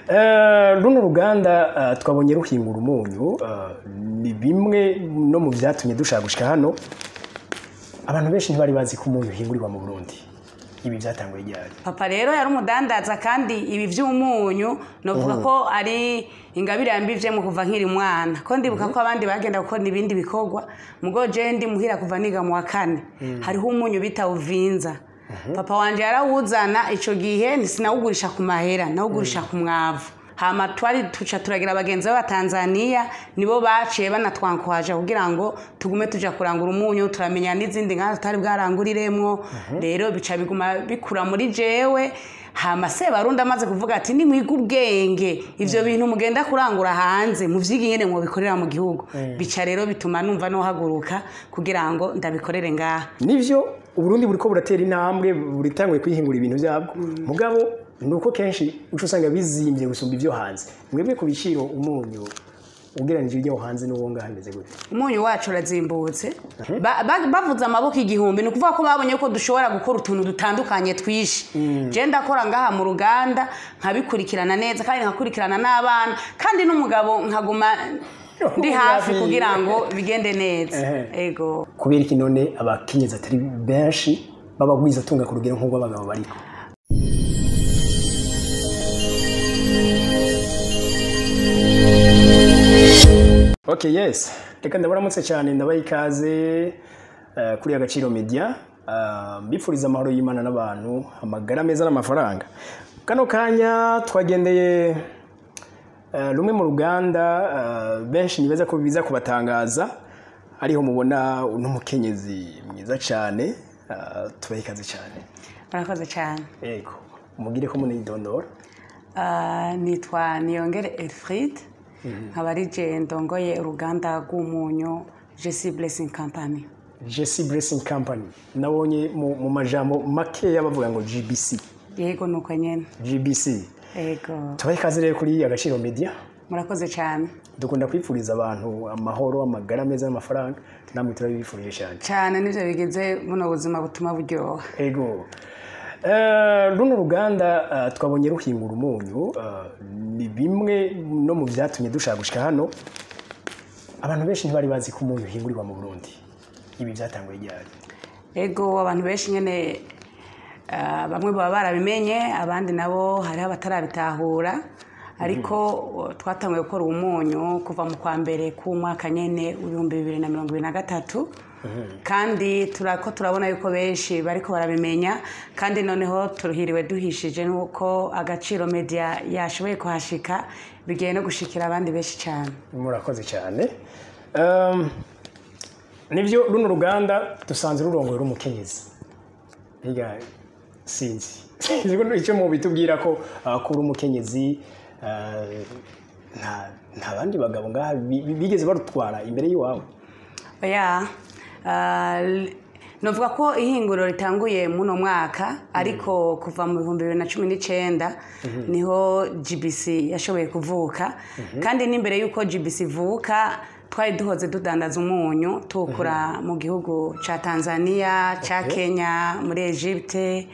Runo ruganda twabonye ruhingura umunyu, ni bimwe no mu byatumye dushaka gushika hano. Abantu benshi ntibari bazi ko umunyu uhingurirwa mu Burundi. Ibi byatanguye ryari? Papa rero yari umudandaza, kandi ibi by'umunyu novuga ko ari ingabire yambivye mu kuva nkiri mwana, ko ndibuka ko abandi bagenda gukora ibindi bikorwa, mugo je ndi muhira kuva niga mu wa kane hariho umunyu bita Uvinza. Papa wanje yarawuzana, ico gihe sinawugurisha ku mahera, nawugurisha ku mwavu. Hama twari tuca turagira abagenzi b'Abatanzaniya, nibo baciye banatwankwaje kugira ngo tugume tuja kurangura umunyu, turamenya n'izindi nganda tutari bwaranguriremwo. Rero bica biguma bikura muri jewe. Hama Sebarundi amaze kuvuga ati: "Nimwiga ubwenge, ivyo bintu mugenda kurangura hanze muvyige ingene mwobikorera mu gihugu." Bica rero bituma numva nohaguruka kugira ngo ndabikorere ngaha. Nivyo, Uburundi buriko buratera intambwe, buritanguye kwihingura ibintu byabwo, mugabo nuko kenshi uca usanga bizimbye gusumba ibyo hanze. Mwebwe ku biciro, umunyu ugereranije ibyo hanze n'uwo ngaha bimeze gute? Umunyu wacu urazimbutse. Bavuze amaboko 1000, ni ukuvuga ko babonye ko dushobora gukora utuntu dutandukanye twishi. Je ndakora ngaha mu ruganda, nkabikurikirana neza, kandi nkakurikirana n'abana, kandi n'umugabo nkaguma ndi hafi kugira ngo bigende neza. Ego. Kubera iki none abakenyezi atari benshi babagwiza tunga ku rugero nk'urw'abagabo bariko? Okay, yes. Reka ndabaramutse cyane, ndabaha ikaze kuri Agaciro Media. Mbifuriza amahoro y'Imana n'abantu, amagara meza n'amafaranga. Kano kanya twagendeye rumwe mu ruganda, benshi nibaza ko biza kubatangaza, ariho mubona n'umukenyezi mwiza cyane. Tubaha ikaze cyane. Murakoze cyane. Yego. Umugire ko munidondora. Nitwa Niyongere Elfried, nkaba ari je ndongoye uruganda rw'umunyu Jesse Blessing Company. Jesse Blessing Company. Nabonye mu majambo makeya bavuga ngo GBC. Yego, nuko nyene. GBC. Yego. Tubahe ikaze rero kuri Agaciro Media. Murakoze cyane. Dukunda kwifuriza abantu amahoro, amagara meza n'amafaranga, namwe turabibifurije cyane. Cyane, nivyo bigize buno buzima butuma buryoha. Ego. Runo ruganda twabonye ruhingura umunyu, ni bimwe no mu byatumye dushaka gushika hano. Abantu benshi ntibari bazi ko umunyu uhingurirwa mu Burundi. Ibi byatanguye ryari? Ego, abantu benshi nyene, bamwe baba barabimenye, abandi nabo hariho abatarabitahura, ariko twatanguye gukora umunyu kuva mu kwa mbere k'umwaka nyene w'2023, kandi turako turabona yuko benshi bariko barabimenya. Kandi noneho turuhiriwe duhishije nuko Agaciro Media yashoboye kuhashika, bigiye no gushikira abandi benshi cyane. Murakoze cyane. Nivyo, runo ruganda dusanzwe rurongoye rumukenyezi. Mbega sinzi Sinzi ko icyo mubitubwira ko kuri umukenyezi, nta bandi bagabo ngaha bigeze barutwara imbere y'iwawe? Oya, novuga ko ihinguriro ritanguye muno mwaka, ariko kuva mu 2019 niho GBC yashoboye kuvuka. Kandi n'imbere y'uko GBC ivuka twari duhoze dudandaza umunyu, tuwukura mu gihugu ca Tanzania, ca Kenya, muri Egypte,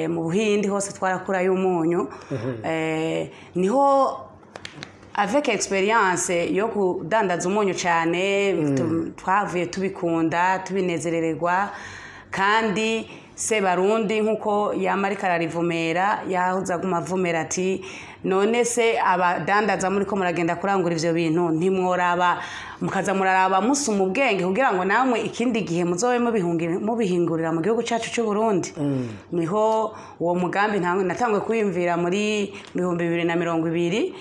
mu Buhindi, hose twarakurayo umunyu. Niho avec experience yo kudandaza umunyu cyane twavuye tubikunda, tubinezerererwa. Kandi Sebarundi nkuko yama ariko ararivumera, yahoze aguma avumera ati: "None se abadandaza muri ko muragenda kurangura ivyo bintu, ntimworaba mukaza muraraba musuma ubwenge kugira ngo namwe ikindi gihe muzobe mubihingurira mu gihugu cyacu cy'u Burundi?" Niho uwo mugambi natanguye kuwiyumvira muri 2020.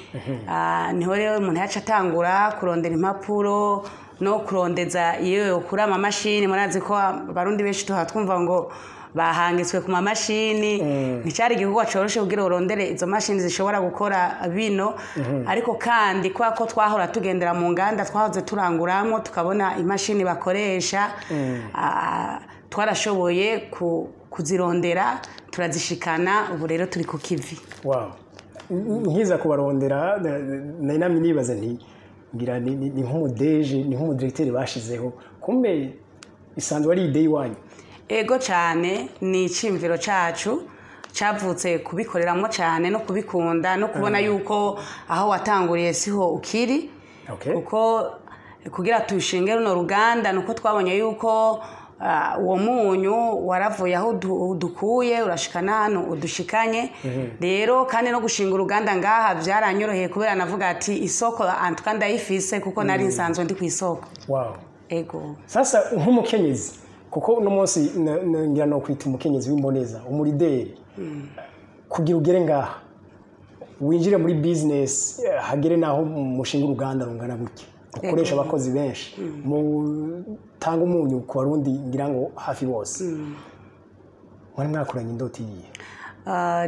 Niho rero umuntu yaca atangura kurondera impapuro no kurondeza iyo yokura amamashini. Murazi ko Abarundi benshi tuha twumva ngo bahangitswe ku mamashini. Nticyari igikorwa coroshe kugira urondere izo mashini zishobora gukora bino, ariko kandi kubera ko twahora tugendera mu nganda twahoze turanguramwo, tukabona imashini bakoresha, twarashoboye kuzirondera, turazishikana. Ubu rero turi ku kivi. Wow. Nkiza kubarondera nari namye nibaza nti ngira ni nk'umudeje, ni nk'umudirecteur bashizeho, kumbe isanzwe ari idée iwanyu. Ego cyane, ni iciyumviro cacu. Cyavutse kubikoreramwo cyane no kubikunda no kubona yuko aho watanguriye siho ukiri. Kuko kugira tushinge runo ruganda nuko twabonye yuko uwo munyu waravuye aho udukuye urashikana hano udushikanye. Rero kandi no gushinga uruganda ngaha byaranyoroheye kubera navuga ati isoko antuka ndayifise, kuko nari nsanzwe ndi ku isoko. Ego. Sasa nk'umukenyezi, kuko uno munsi ngira no kwita umukenyezi w'imboneza, umurideri, kugira ugere ngaha winjire muri business, hagere naho mushinga uruganda rungana gutya, ukoresha abakozi benshi, mutanga umunyu ku Barundi ngira ngo hafi bose, mwari mwakoranye indoto iyihe?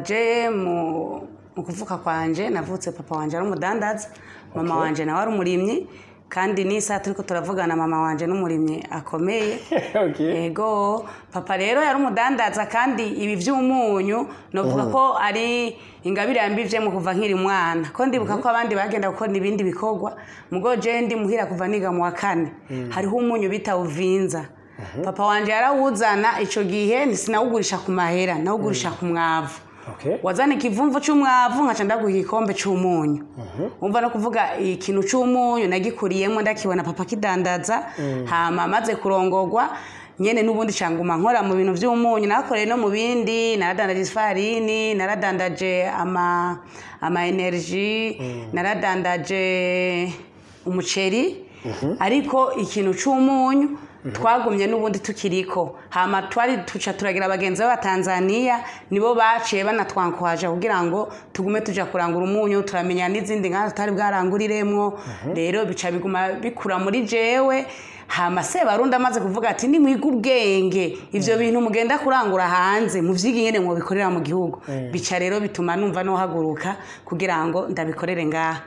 Je mu kuvuka kwanje navutse papa wanje ari umudandaza, mama wanje nawe ari umurimyi, kandi n'isaha turiko turavugana mama wanje n'umurimyi akomeye. Ego, papa rero yari umudandaza, kandi ibi by'umunyu novuga ko ari ingabire yambivyemo kuva nkiri mwana, ko ndibuka ko abandi bagenda gukora ibindi bikorwa, mugo je ndi muhira kuva niga mu wa kane hariho umunyu bita uvinza. Papa wanje yarawuzana, ico gihe sinawugurisha ku mahera, nawugurisha ku mwavu. Wazana ikivumvu c'umwavu nkaca ndaguha igikombe c'umunyu. Umva, no kuvuga ikintu c'umunyu nagikuriyemo, ndakibona papa kidandaza. Hama maze kurongorwa nyene n'ubundi canguma nkora mu bintu vy'umunyu, nakoreye no mu bindi, naradandaje ifarini, naradandaje ama energy, naradandaje umuceri, ariko ikintu c'umunyu twagumye n'ubundi tukiriko. Hama twari tuca turagira abagenzi b'Abatanzaniya, nibo baciye banatwankwaje kugira ngo tugume tuja kurangura umunyu, turamenya n'izindi nganda tutari bwaranguriremwo. Rero bica biguma bikura muri jewe. Hama Sebarundi amaze kuvuga ati nimwiga ubwenge, ivyo bintu mugenda kurangura hanze muvyige ingene mwobikorera mu gihugu, bica rero bituma numva nohaguruka kugira ngo ndabikorere ngaha.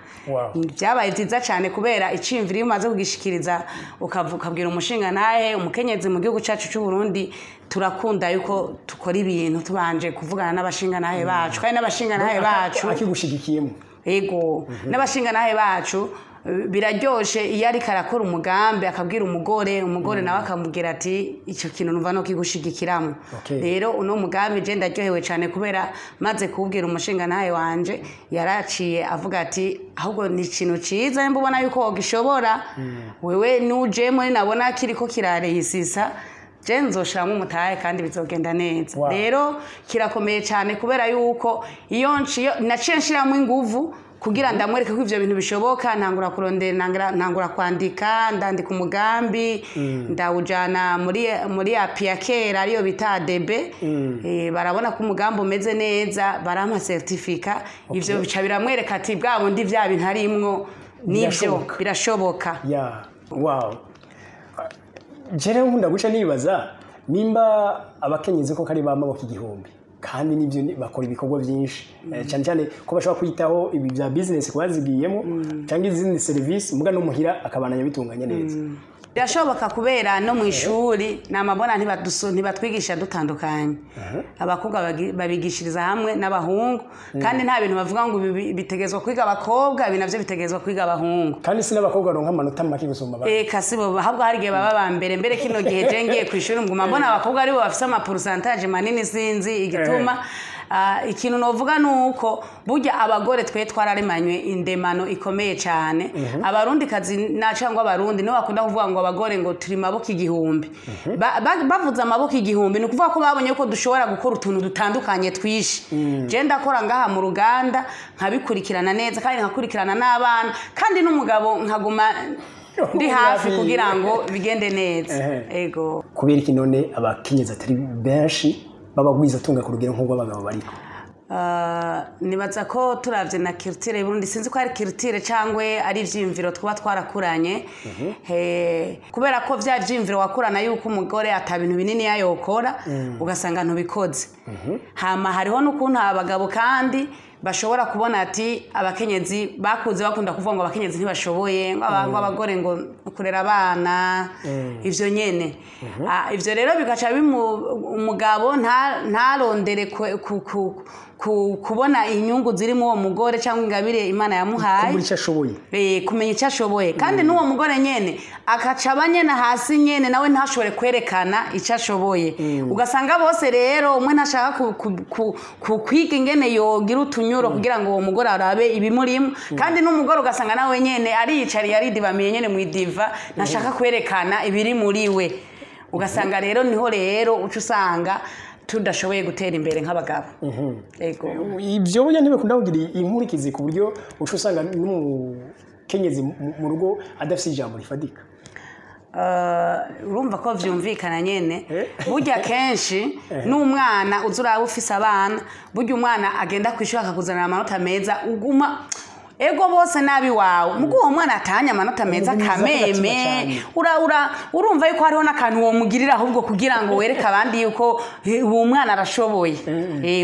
Byabaye byiza cyane kubera iciyumviro iyo umaze kugishikiriza ukabwira umushinga nahe umukenyezi mu gihugu cyacu cy'u Burundi, turakunda yuko tukora ibintu tubanje kuvugana n'abashinga nahe bacu, kandi n'abashinga nahe bacu akigushigikiyemo. Ego, n'abashinga nahe bacu biraryoshe iyo ariko arakora umugambi akabwira umugore, umugore nawe akamubwira ati icyo kintu numva no kigushigikiramo. Rero uno mugambi je ndaryohewe cyane kubera maze kuwubwira umushinga nawe wanje yaraciye avuga ati ahubwo ni ikintu ciza, nimba ubona yuko wogishobora wewe nujemo, nabona kiriko kirareyisisa je nzoshiramwo umutahe kandi bizogenda neza. Rero kirakomeye cyane kubera yuko iyo naciye nshiramwo inguvu kugira ndamwereke ko ivyo bintu bishoboka, ntangura kurondera, ntangura kwandika, ndandika umugambi, ndawujana muri api ya kera ariyo bita ADB. Barabona ko umugambi umeze neza, barampa certificat. Ivyo bica biramwereka ati bwa bundi vya bintu harimwo nivyo. Birashoboka. Birashoboka. Ya, wow. Jewe nkunda guca nibaza nimba abakenyezi ko kari ba maboko igihumbi, kandi nivyo bakora ibikorwa byinshi, cyane cyane ko bashobora kwitaho ibi bya business kubazigiyemo cyangwa izindi service, muga no muhira akabananya bitunganye neza. Birashoboka kubera no mu ishuri namabona ntibatwigisha dutandukanye. Abakobwa babigishiriza hamwe n'abahungu, kandi nta bintu bavuga ngo ibi bitegezwa kwiga abakobwa, ibi navyo bitegezwa kwiga abahungu. Kandi si n'abakobwa baronka amanota make gusumba abandi. Eka sibo, ahubwo hari igihe baba ba mbere mbere. Kino gihe je ngiye ku ishuri nguma mbona abakobwa aribo bafise ama pourcentage manini, sinzi igituma. Ikintu novuga nuko burya abagore twe twararemanywe indemano ikomeye cyane. Abarundi kazi na cyangwa Abarundi nibo bakunda kuvuga ngo abagore ngo turi maboko igihumbi. Bavuze amaboko igihumbi ni ukuvuga ko babonye ko dushobora gukora utuntu dutandukanye twishi. Je ndakora ngaha mu ruganda nkabikurikirana neza, kandi nkakurikirana n'abana, kandi n'umugabo nkaguma ndi hafi kugira ngo bigende neza. Ego. Kubera iki none abakenyezi atari benshi babagwiza tunga ku rugero nk'urw'abagabo bariko? Nibaza ko turavye na culture y'Uburundi, sinzi ko ari culture cyangwa ari ivyiyumviro twaba twarakuranye. Kubera ko vya vyiyumviro wakurana yuko umugore ata bintu binini yayokora, ugasanga ntubikoze. Hama hariho n'ukuntu abagabo kandi bashobora kubona ati abakenyezi bakuze bakunda kuvuga ngo abakenyezi ntibashoboye, ngo ngo abagore ngo kurera abana, ivyo nyene. Ivyo rero bigaca bimu umugabo ntarondere kubona inyungu ziri mu uwo mugore cyangwa ingabire Imana yamuhaye, Kumbura icyo ashoboye. Kumenya icyo ashoboye, kandi n'uwo mugore nyene akaca aba nyene hasi nyene, nawe ntashobore kwerekana icyo ashoboye. Ugasanga bose rero umwe ntashaka kwiga ingene yogira utunyuro kugira ngo uwo mugore arabe ibimurimo, kandi n'umugore ugasanga nawe nyene ariyicariye, aridibamiye nyene mu idiva, ntashaka kwerekana ibiri muri we. Ugasanga rero niho rero uca usanga tudashoboye gutera imbere nk'abagabo. Ego. Ibyo burya ntibikunda kugira inkurikizi, ku buryo uca usanga n'umukenyezi mu rugo adafite ijambo rifatika? Urumva ko vyumvikana nyene. Burya kenshi n'umwana uza uraba ufise abana, burya umwana agenda kwishuri akakuzanira amanota meza, uguma ego bose nabi wawe, mugo uwo mwana atanye amanota meza Umugumiza kameme agatima cane. ura urumva yuko hariho n'akantu womugirira ahubwo kugira ngo wereke abandi yuko uwo mwana arashoboye.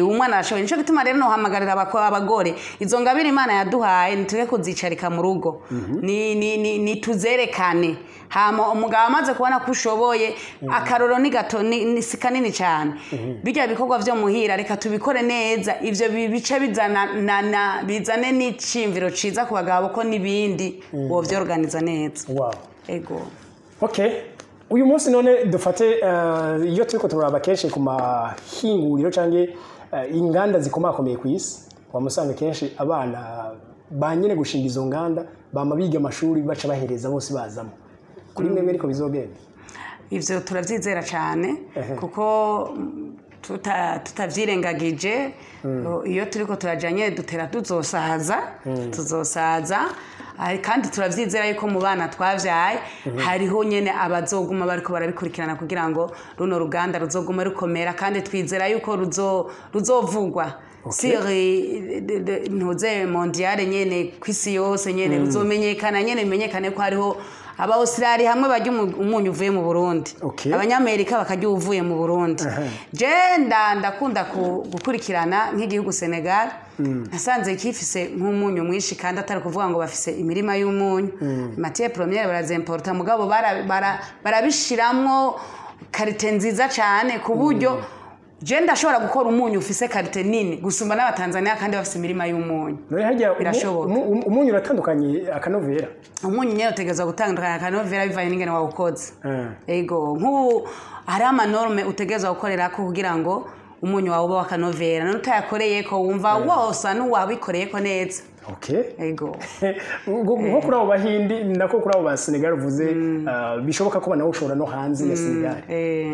Uwo mwana arashoboye. Nico gituma rero nohamagarira abagore, izo ngabire Imana yaduhaye nitube kuzicarika mu rugo, ni tuzerekane. Hama umugabo amaze kubona ko ushoboye, akaroro ni gato, ni si kanini cyane. Bijya bikorwa vyo muhira reka tubikore neza, ivyo bice bizana bizane n'iciyumviro ciza ku bagabo, ko n'ibindi wovyorganiza neza. Wow. Ego. Okay, uyu munsi none dufate, iyo turiko turaba kenshi ku mahinguriro canke inganda zikomakomeye ku isi, wamusanga kenshi abana ba nyene gushinga izo nganda bama biga amashuri, baca bahereza bose bazamo. Kuri mwebwe ariko bizogenda? Ivyo turavyizera cyane, kuko tutavyirengagije, iyo turiko turajanye dutera tuzosaza. Kandi turavyizera yuko mu bana twavyaye hariho nyene abazoguma bariko barabikurikirana kugira ngo runo ruganda ruzoguma rukomera, kandi twizera yuko ruzovugwa sur ntuze mondiale nyene, kw'isi yose nyene ruzomenyekana nyene, bimenyekane ko hariho aba Australia hamwe barya umunyu uvuye mu Burundi, abanyamerika bakarya uvuye mu Burundi. Je ndakunda gukurikirana nk'igihugu Senegal, nasanze kifise nk'umunyu mwinshi, kandi atari kuvuga ngo bafise imirima y'umunyu, matière première barazimporta, mugabo barabishiramwo qualité nziza cyane, ku buryo je ndashobora gukora umunyu ufise qualité nini gusumba n'abatanzania kandi bafise imirima y'umunyu. None harya Birashoboka. umunyu uratandukanye akanovera? Umunyu nyene utegerezwa gutandukanya akanovera bivanye n'ingene wawukoze. Ego, nk'ubu hariho ama normes utegerezwa gukorerako kugira ngo umunyu wawe ube w'akanovera, none utayakoreyeko wumva wosa n'uwabikoreyeko neza. Ego. Nko kuri abo Bahindi, nako kuri abo ba Senegal uvuze, bishoboka ko banawushora no hanze ya Senegal.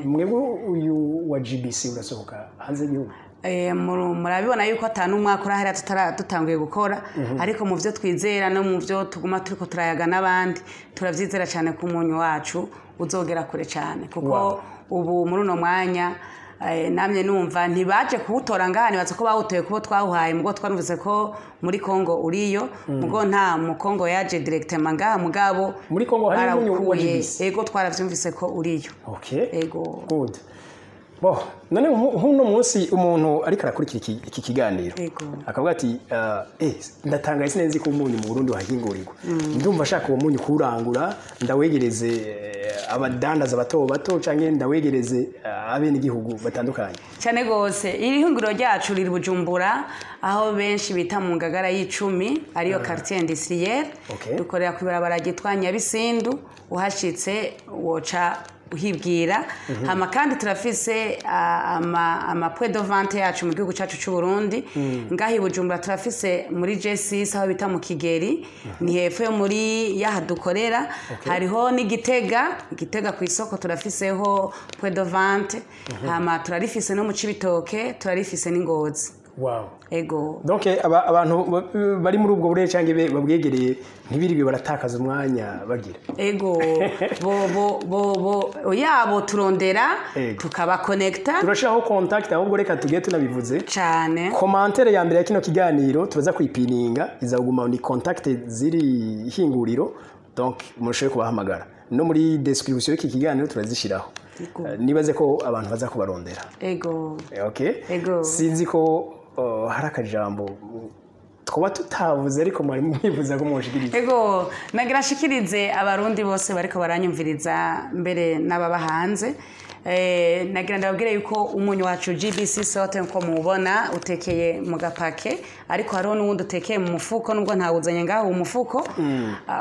Mwebwe uyu wa GBC urasohoka hanze y'igihugu? Murabibona yuko atanu umwaka urahera dutanguye gukora, ariko mu byo twizera no mu byo tuguma turiko turayaga n'abandi, turavyizera cyane ko umunyu wacu uzogera kure cyane, kuko ubu muri uno mwanya, namye numva ntibaje kuwutora ngaha, nibaza ko bawutoye kubo twawuhaye, mugo twarumvise ko muri Kongo uriyo, mugo nta mu Kongo yaje directement ngaha, mugabo Muri Kongo hari umunyu wa barawukuye. GBC? Ego, twaravyumvise ko uriyo. Ego. Good. Bo, none nk'uno munsi umuntu ariko arakurikira iki kiganiro akavuga ati ndatangaye, sinzi ko umunyu mu Burundi wahingurirwa, ndumva ashaka uwo munyu kuwurangura, ndawegereze abadandaza bato bato canke ndawegereze abenegihugu batandukanye. Cyane gose. Iri hinguriro ryacu riri Bujumbura, aho benshi bita mu Ngagara y'icumi, ariyo quartier industriel. Dukorera ku ibarabara ryitwa Nyabisindu, uhashitse woca uhibwira. Hama kandi turafise ama point de vente yacu mu gihugu cyacu cy'u Burundi. Ngaho i Bujumbura turafise muri G6, aho bita mu Kigeri, ni hepfo yo muri yaha dukorera. Hariho n'Igitega, Igitega ku isoko turafiseho point de vente. Hama turarifise no mu Cibitoke, turarifise n'Ingozi. Ego. Donc abantu bari muri ubwo burere canke babwegereye ntibiriwe baratakaza umwanya bagira. Ego, bo yabo turondera, tukabakonekta. Turashiraho contact ahubwo, reka tugiye tunabivuze. Cyane. Commentaire ya mbere ya kino kiganiro turaza kuyipininga, izaguma ni contact ziri hinguriro, donc mushobore kubahamagara. No muri description y'iki kiganiro turazishiraho. Nibaze ko abantu baza kubarondera. Ego. Okay. Ego. Sinzi ko hari akajambo twaba tutavuze ariko mwari mwifuza ko mwoshikiriza. Ego, nagira nshikirize Abarundi bose bariko baranyumviriza, mbere n'ababa hanze. Nagira ndababwire yuko umunyu wacu GBC salt, nko muwubona, utekeye mu gapake, ariko hariho n'uwundi utekeye mu mufuko, nubwo ntawuzanye ngaho umufuko.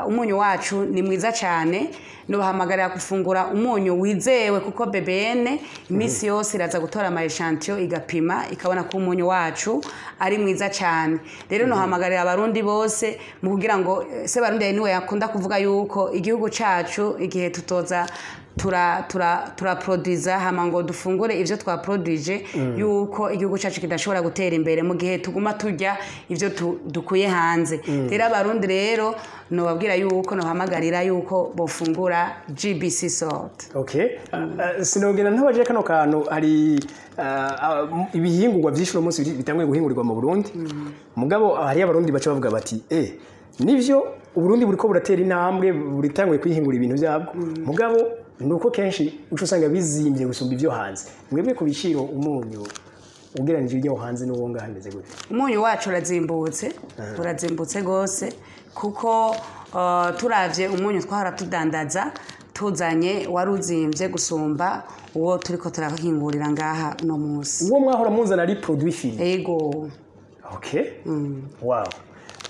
Umunyu wacu ni mwiza cyane. Nubahamagarira gufungura umunyu wizewe, kuko BBN iminsi yose iraza gutora ama échantillon, igapima, ikabona ko umunyu wacu ari mwiza cyane. Rero nohamagarira Abarundi bose mu kugira ngo se Barundi niwe yakunda kuvuga yuko igihugu cacu, igihe tutoza turaproduiza hama ngo dufungure ivyo twaproduije, yuko igihugu cacu kidashobora gutera imbere mu gihe tuguma turya ivyo dukuye hanze. Rero Abarundi rero nobabwira yuko nohamagarira yuko bofungura GBC salt. Okay. Sinogenda ntabaje kano kantu. Hari ibihingurwa byinshi uno munsi bitanguye guhingurirwa mu Burundi. Mugabo hari Abarundi baca bavuga bati: "Nivyo, Uburundi buriko buratera intambwe, buritanguye kwihingura ibintu byabwo." Mugabo nuko kenshi uca usanga bizimbye gusumba ibyo hanze. Mwebwe ku biciro, umunyu ugereranije ibyo hanze n'uwo ngaha bimeze gute? Umunyu wacu urazimbutse, urazimbutse rwose, kuko turavye umunyu twahora tudandaza tuzanye wari uzimbye gusumba uwo turiko turahingurira ngaha uno munsi. Uwo mwahora muzana ari produit fini? Ego. Okay. Wow.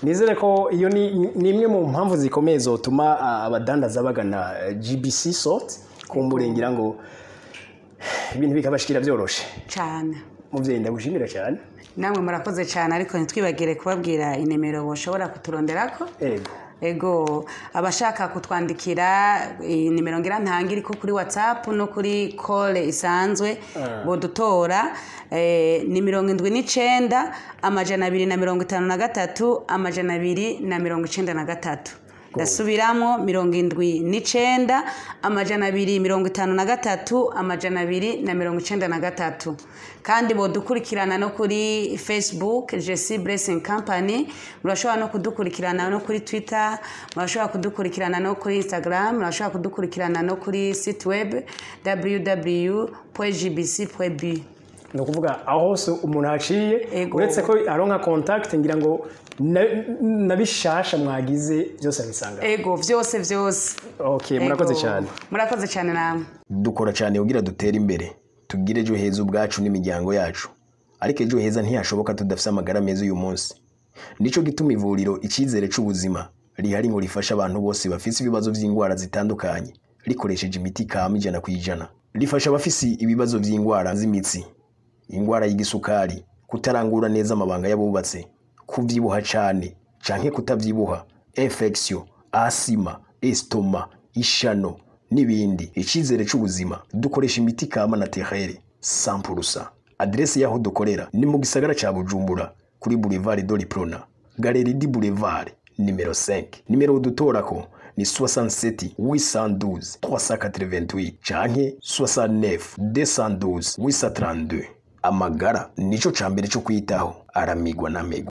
Nizere ko iyo ni imwe mu mpamvu zikomeye zotuma abadandaza bagana GBC Salt, kumbure ngira ngo ibintu bikabashikira byoroshe. Cyane. Muvyeyi, ndagushimira cyane. Namwe murakoze cyane, ariko ntitwibagire kubabwira inimero boshobora kuturonderako. Ego. Ego, abashaka kutwandikira, nimero ngira ntange iriko kuri WhatsApp no kuri call isanzwe bodutora, ni 79 253 293. Ndasubiramo: 79 253 293. Kandi bodukurikirana no kuri Facebook, Jesse Blessing Company. Murashobora no kudukurikirana no kuri Twitter, murashobora kudukurikirana no kuri Instagram, murashobora kudukurikirana no kuri site web www.gbc.b. Ni ukuvuga aho hose umuntu aciye, Ego. uretse ko aronka contact, ngira ngo na bishasha mwagize byose abisanga. Ego, vyose vyose. Okay, murakoze Ego. cyane. Murakoze cyane namwe. Dukora cyane kugira dutere imbere, tugire ejo heza ubwacu n'imiryango yacu, ariko ejo heza ntiyashoboka tudafite amagara meza uyu munsi. Nico gituma ivuriro Icyizere c'Ubuzima rihari ngo rifashe abantu bose bafise ibibazo by'indwara zitandukanye, rikoresheje imiti kama 100%. Rifasha abafise ibibazo by'indwara z'imitsi, indwara y'igisukari, kutarangura neza amabanga y'abubatse, kuvyibuha cane canke kutavyibuha, infection, asima, estomac, ishano n'ibindi. Icyizere c'Ubuzima dukoresha imiti kama naturelle 100%. Adresse y'aho dukorera ni mu gisagara ca Bujumbura, kuri Boulevard de l'Uprona, Galerie du Boulevard nimero 5. Nimero dutorako ni 67 812 388 canke 69 212 832. Amagara nico ca mbere co kwitaho, aramigwa n'amigwa.